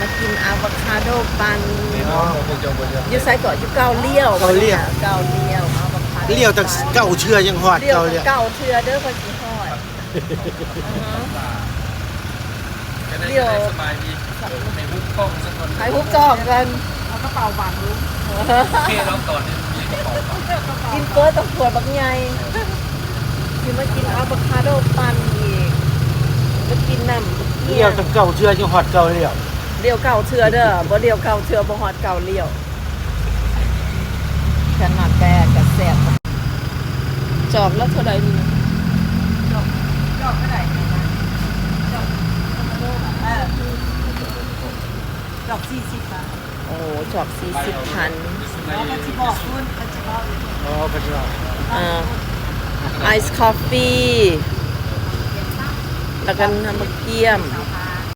ມາກິນອາໂວຄາໂດປັ່ນ. ຢູ່ໃສເກາະ? ຢູ່ເກົ້າລ້ຽວ. ເກົ້າລ້ຽວ ເກົ້າລ້ຽວ ອາໂວຄາໂດປັ່ນ. ລ້ຽວຕັ້ງເກົ້າເທື່ອຍັງຮອດເກົ້າລ້ຽວ. ເກົ້າເທື່ອເດີ ກວ່າຊິຮອດ. ອ່າຮະ ລ້ຽວ. ສະບາຍດີ. ຖ່າຍຮູບກ້ອງຊະກ່ອນ. ຖ່າຍຮູບກ້ອງກ່ອນ. ເອົາກະເປົາບັງລຸງ. ໂອເຄເນາະ ຕອນນີ້ມີກະເປົາບັງ. ກິນເປີດຕ້ອງຖ້ວຍບັກໃຫຍ່. ຊິມາກິນອາໂວຄາໂດປັ່ນອີກ. ມາກິນນ້ຳ. ລ້ຽວຕັ້ງເກົ້າເທື່ອຈຶ່ງຮອດເກົ້າລ້ຽວ. ລ້ຽວເກົ້າເທື່ອເດີ. ບໍ່ລ້ຽວເກົ້າເທື່ອບໍ່ຮອດເກົ້າລ້ຽວ. ຂະໜາດແບກກະແຊບ. ຈອກລະເທົ່າໃດນີ້? ຈອກ ຈອກເທົ່າໃດນີ້ນະ? ຈອກ ເອີ ຈອກສີ່ສິບບາດ. ໂອ້ ຈອກສີ່ສິບພັນ. ເຂົາຊິບອກພຸ້ນ ເຂົາຊິບອກ. ອໍ ເຂົາຊິບອກ. ອ່າ ໄອສ໌ຄອບຟີ ແລ້ວກໍນ້ຳບັກກຽມ.